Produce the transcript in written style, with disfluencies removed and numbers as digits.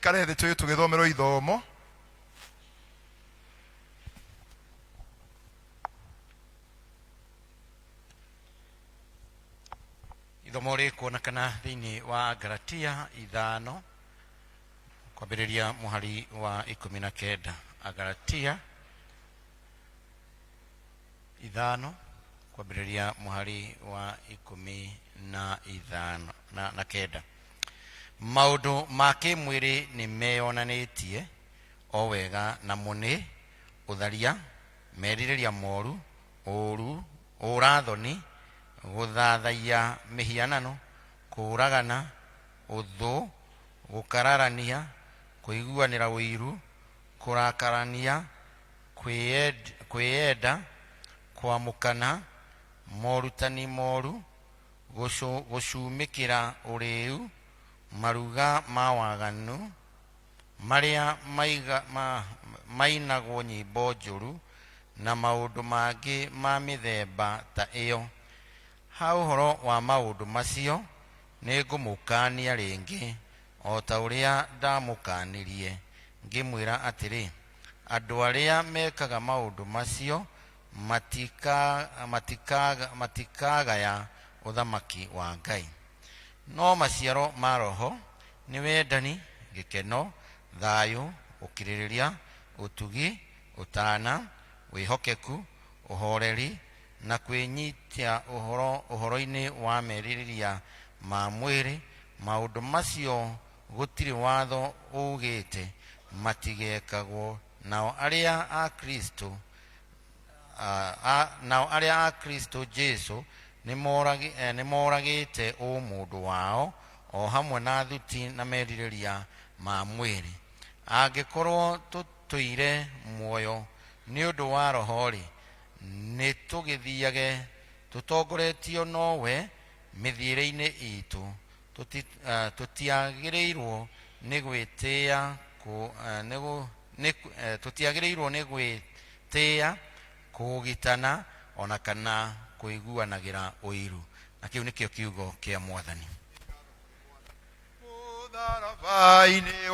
Tũikare thĩ tũyũ tũgĩthomerwo ithomo. Ithomo rĩkuonekana thĩinĩ wa Galatia 5 kwambĩrĩria mũhari wa 19. Agalatia 5 kwambĩrĩria mũhari wa 15 na 9. Maũndũ ma kĩmwĩrĩ nĩ meyonanĩtie o wega, namo nĩ ũtharia, merirĩria moru, ũũru, ũũra-thoni, gũthathaiya mĩhianano, kũũragana, ũthũ, gũkararania, kũiguanĩra ũiru, kũrakarania, kwĩyenda, kwamũkana, morutani moru, gũcumĩkĩra ũrĩĩu, maruga ma waganu, marĩa mainagwo nyĩmbo njũru, na maũndũ mangĩ ma mĩthemba ta ĩyo. Ha ũhoro wa maũndũ macio, nĩngũmũkaania rĩngĩ, o ta ũrĩa ndamũkaanirie, ngĩmwĩra atĩrĩ, andũ arĩa mekaga maũndũ macio matikagaya ũthamaki wa Ngai. No maciaro ma Roho nĩ wendani, gĩkeno, thayũ, ũkirĩrĩria, ũtugi, ũtaana, wĩhokeku, ũhooreri, na kwĩnyitia ũhoro ũhoro-inĩ wa merirĩria ma mwĩrĩ, maũndũ macio gũtirĩ watho uugĩte matigekagwo. Nao arĩa a Kristo nao arĩa a Kristo Jesu nĩmoragĩte ũmũndũ wao o hamwe na thuti na merirĩria ma mwĩrĩ. Angĩkorwo tũtũire muoyo nĩ ũndũ wa Roho-rĩ, nĩtũgĩthiage tũtongoretio nowe mĩthiĩre-inĩ itũ. Tũtiagĩrĩirwo nĩ gwĩtĩa tũtiagĩrĩirwo nĩ gwĩtĩa, kũũgitana, o na kana kũiguanagĩra ũiru. Na kĩu nĩkĩo kiugo kĩa Mwathani. Mũtharaba-inĩ.